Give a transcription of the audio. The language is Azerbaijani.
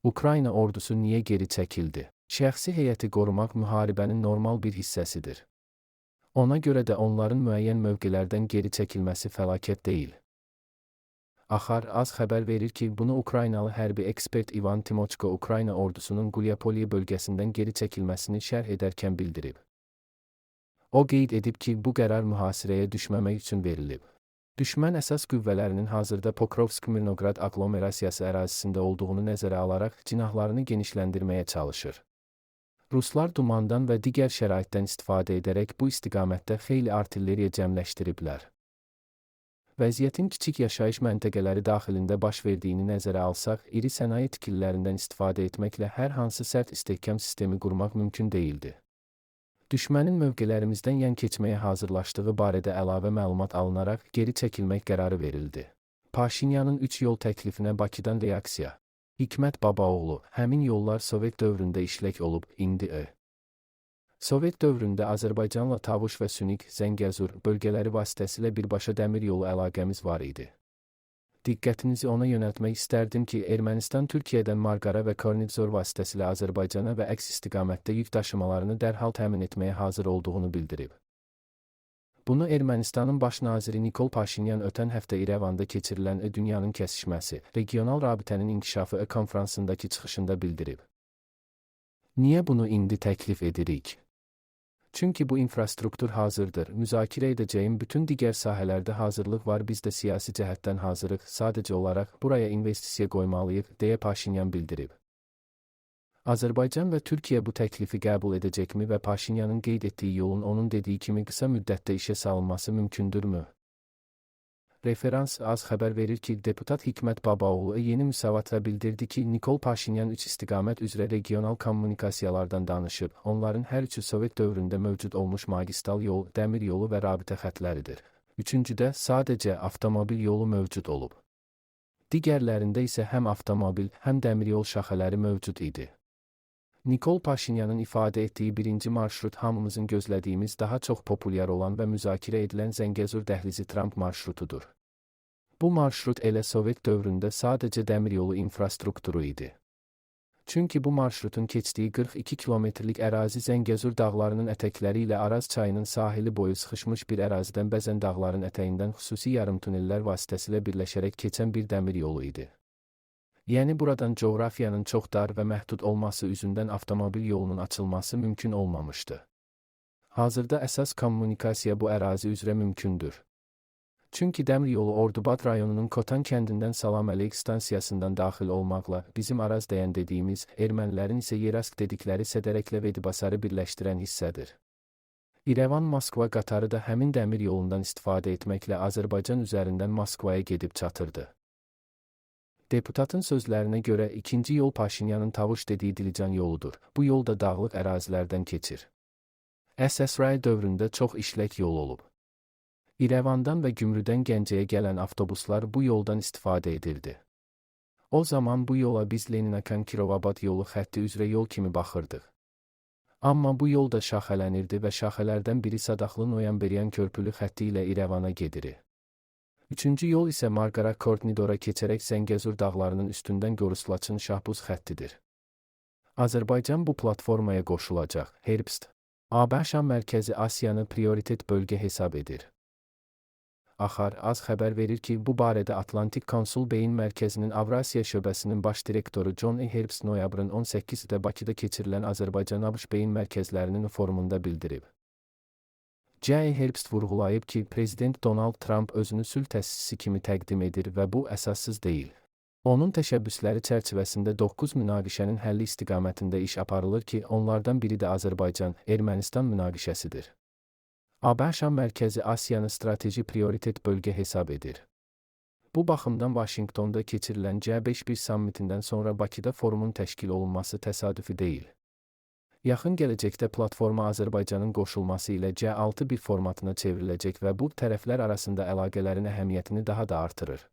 Ukrayna ordusu niyə geri çəkildi? Şəxsi heyəti qorumaq müharibənin normal bir hissəsidir. Ona görə də onların müəyyən mövqelərdən geri çəkilməsi fəlakət deyil. Axar az xəbər verir ki, bunu Ukraynalı hərbi ekspert İvan Timoçko Ukrayna ordusunun Gulyapolye bölgəsindən geri çəkilməsini şərh edərkən bildirib. O qeyd edib ki, bu qərar mühasirəyə düşməmək üçün verilib. Düşmən əsas qüvvələrinin hazırda Pokrovsk-Mirnoqrad aqlomerasiyası ərazisində olduğunu nəzərə alaraq cinahlarını genişləndirməyə çalışır. Ruslar dumandan və digər şəraitdən istifadə edərək bu istiqamətdə xeyli artilleriya cəmləşdiriblər. Vəziyyətin kiçik yaşayış məntəqələri daxilində baş verdiyini nəzərə alsaq, iri sənaye tikililərindən istifadə etməklə hər hansı sərt istehkam sistemi qurmaq mümkün deyildi. Düşmənin mövqelərimizdən yan keçməyə hazırlaşdığı barədə əlavə məlumat alınaraq geri çəkilmək qərarı verildi. Paşinyanın 3 yol təklifinə Bakıdan reaksiya. Hikmət Babaoğlu, həmin yollar Sovet dövründə işlək olub, indi Sovet dövründə Azərbaycanla Tavuş və Sünik, Zəngəzur bölgələri vasitəsilə birbaşa dəmir yolu əlaqəmiz var idi. Diqqətinizi ona yönəltmək istərdim ki, Ermənistan Türkiyədən Marqara və Kornidzor vasitəsilə Azərbaycana və əks istiqamətdə yük daşımalarını dərhal təmin etməyə hazır olduğunu bildirib. Bunu Ermənistanın baş naziri Nikol Paşinyan ötən həftə İrəvanda keçirilən Dünyanın kəsişməsi, regional rabitənin inkişafı konfransındakı çıxışında bildirib. Niyə bunu indi təklif edirik? Çünki bu infrastruktur hazırdır. Müzakirə edəcəyim bütün digər sahələrdə hazırlıq var. Biz də siyasi cəhətdən hazırıq. Sadəcə olaraq buraya investisiya qoymalıyıq, deyə Paşinyan bildirib. Azərbaycan və Türkiyə bu təklifi qəbul edəcəkmi və Paşinyanın qeyd etdiyi yolun onun dediyi kimi qısa müddətdə işə salınması mümkündürmü? Referans az xəbər verir ki, deputat Hikmət Babaoğlu Yeni Müsavatla bildirdi ki, Nikol Paşinyan üç istiqamət üzrə regional kommunikasiyalardan danışıb. Onların hər üçü Sovet dövründə mövcud olmuş magistral yol, dəmir yolu və rabitə xətləridir. Üçüncüdə sadəcə avtomobil yolu mövcud olub. Digərlərində isə həm avtomobil, həm dəmir yol şaxələri mövcud idi. Nikol Paşinyanın ifadə etdiyi birinci marşrut hamımızın gözlədiyimiz daha çox populyar olan və müzakirə edilən Zəngəzur dəhlizi Tramp marşrutudur. Bu marşrut elə Sovet dövründə sadəcə dəmir yolu infrastrukturu idi. Çünki bu marşrutun keçdiyi 42 kilometrlik ərazi Zəngəzur dağlarının ətəkləri ilə Araz çayının sahili boyu sıxışmış bir ərazidən bəzən dağların ətəyindən xüsusi yarımtunellər vasitəsilə birləşərək keçən bir dəmir yolu idi. Yəni buradan coğrafiyanın çox dar və məhdud olması üzündən avtomobil yolunun açılması mümkün olmamışdı. Hazırda əsas kommunikasiya bu ərazi üzrə mümkündür. Çünki dəmir yolu Ordubad rayonunun Kotan kəndindən Salaməleyk stansiyasından daxil olmaqla bizim Araz dəyən dediyimiz, ermənilərin isə Yerask dedikləri Sədərəklə Vedibasarı birləşdirən hissədir. İrəvan-Moskva qatarı da həmin dəmir yolundan istifadə etməklə Azərbaycan üzərindən Moskvaya gedib çatırdı. Deputatın sözlərinə görə ikinci yol Paşinyanın Tavuş dediyi Dilican yoludur. Bu yol da dağlıq ərazilərdən keçir. SSR dövründə çox işlək yol olub. İrəvandan və Gümrüdən Gəncəyə gələn avtobuslar bu yoldan istifadə edirdi. O zaman bu yola biz Leninakan-Kirovabad yolu xətti üzrə yol kimi baxırdıq. Amma bu yol da şaxələnirdi və şaxələrdən biri Sadaxlı-Noyamberyan körpülü xətti ilə İrəvana gediri. Üçüncü yol isə Marqara Kortnidora keçərək Zəngəzur dağlarının üstündən Goruslaçın-Şahbuz xəttidir. Azərbaycan bu platformaya qoşulacaq. Herbst. ABŞ Mərkəzi Asiyanı prioritet bölgə hesab edir. Axar az xəbər verir ki, bu barədə Atlantik Konsul Beyin Mərkəzinin Avrasiya şöbəsinin baş direktoru John E. Herbst noyabrın 18-də Bakıda keçirilən Azərbaycan-ABŞ Beyin Mərkəzlərinin forumunda bildirib. J. Herbst vurğulayıb ki, Prezident Donald Tramp özünü sülh təsisçisi kimi təqdim edir və bu əsassız deyil. Onun təşəbbüsləri çərçivəsində 9 münaqişənin həlli istiqamətində iş aparılır ki, onlardan biri də Azərbaycan-Ermənistan münaqişəsidir. ABŞ Mərkəzi Asiyanı strateji prioritet bölgə hesab edir. Bu baxımdan Vaşinqtonda keçirilən G5-1 sammitindən sonra Bakıda forumun təşkil olunması təsadüfi deyil. Yaxın gələcəkdə platforma Azərbaycanın qoşulması ilə G6 bir formatına çevriləcək və bu tərəflər arasında əlaqələrin əhəmiyyətini daha da artırır.